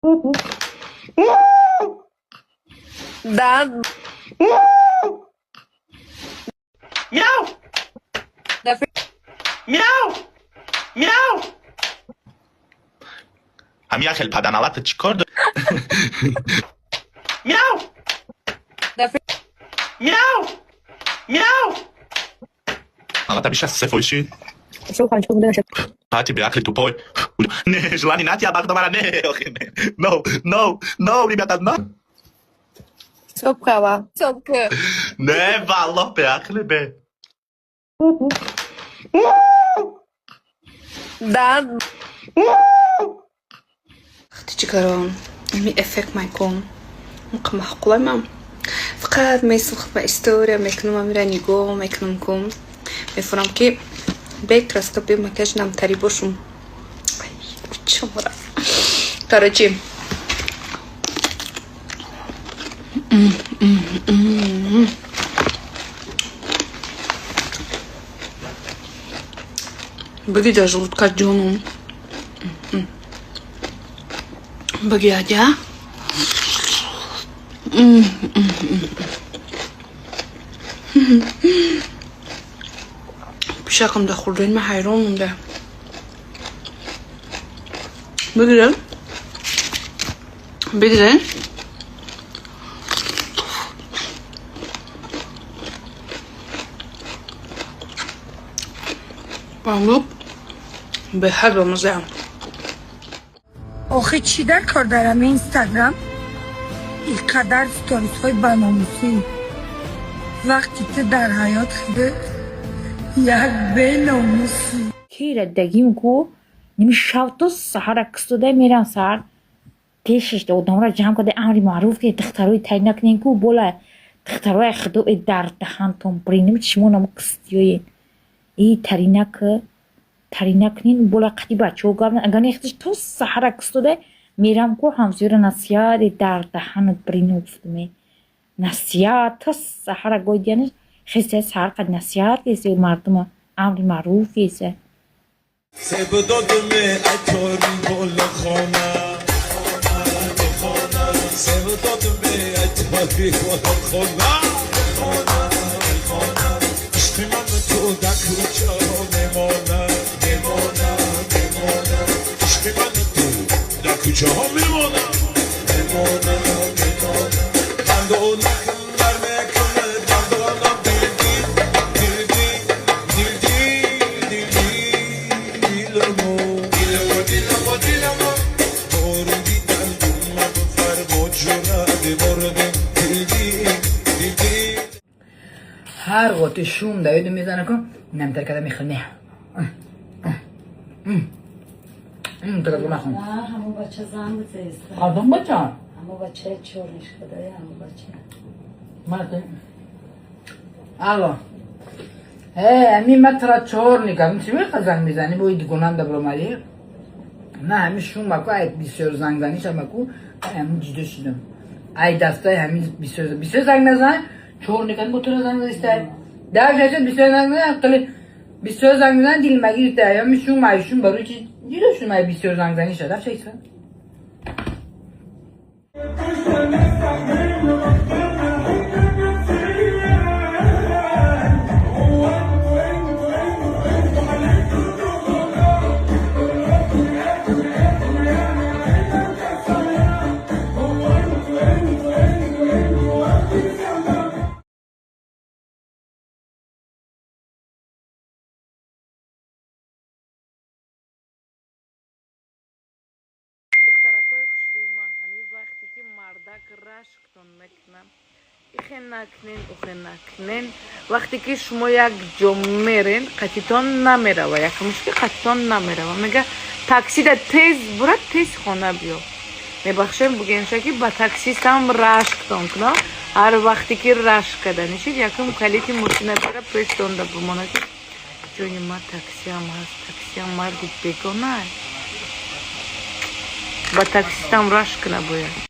Да. Мяу! Мяу! Мяу! Ҳам як хел паданалата чӣ кор дор? Мяу! Мяу! Мяу! Налата биша сефоиши. Пати беақли тупой. Не, желание натия бахтовара, не, охи, не. No, no, no, ребята, no. Не, валлоҳ, беақли бе. Да. Вақти ами эффект майкун маъқуламам, фақат месухма, история мекунам, амира нигоҳ мекунам, ку мефурам, ки бе краска, бе макияж намтарӣ бошум. Чора, короче. Баги да желудка ҷонум багиядя. Пишакам да хурдани ма ҳайрон монда. Бигирен, бигирен. Памлук беҳад бамазаам. Охи, чӣ дар кор дарам Инстаграм инқадар сторисҳои баномусӣ, вақти ту дар ҳаёт худат як беномусӣ? Кира дагим ку ними шав то саҳара кистода мерам, саҳар пешаш одамро ҷамъ карда, амри маъруф, ки духтарои тай накунен ку, бола духтарои худо э дар даҳантон бириним, шумо намо кистиёен и таринак тари накунен, бола қади бачаҳо гап агар нехтиш, то саҳара кистода мерам ку, ҳамсояро насиҳат, э дар даҳанат бириним гуфтуме, насиҳат то саҳара гой диянаш хеста, саҳар қад насиҳат кесе, мардума амри маъруф кесе. سب دادم عطاری بالا خانه، سب دادم عطاری بالا خانه، عشق من تو در کوچه ها میمانه، میمانه، میمانه. عشق من تو در کوچه ها میمانه، میمانه، میمانه. دندانکم در میکنه دندانم، دیل دیل دیل دیل دیل دیل دیلمو دیلمو دیلمو دیلمو دوری دندونم فرمود جرأت بردم دیل دیل دیل دیل. Ҳар ғоти шум да ёдум мезана ку, намтар када мехел не махон. Ҳамон бача занг зеста. Кадом бача? Ҳамон бачаи чорниш кадае, ҳамон бача. Алло, э, ами ма тра чор никардам, чӣ меқа занг мезанӣ? Бо дигонам да биромадӣ. На, ҳами шум маку, ай бисёр занг заниша маку, ҳами ҷидо шудам. Ай дастаи ҳами бисёр бисёр занг назан, чор никардам, бо тура занг задистай. Дар бисёр занг назан, қили бисёр занг мезан, дилмагирта. Ҳами шум, ай шум барои чи ҷидо шудам, ай бисёр занг заниша. Дафшайса. Духтаракои хушрӯи ма, ҳамин вақте ки мардак рашктон мекунам, ихе накунен, ухе накунен. Вақте ки шумо як ҷо мерен, қатитон намерава, якмуш ки қатитон намерава, мега: «Таксида тез бура, тез хона биё». Мебахшем, бугенша ки ба таксистам рашктон кунам. Ҳар вақте ки рашк карда нишид, якум калити мошина бира, пештонда бимона, ки ҷони ма, таксиам ҳаст, таксиам марди бегона, ба таксистам рашк куна бояд.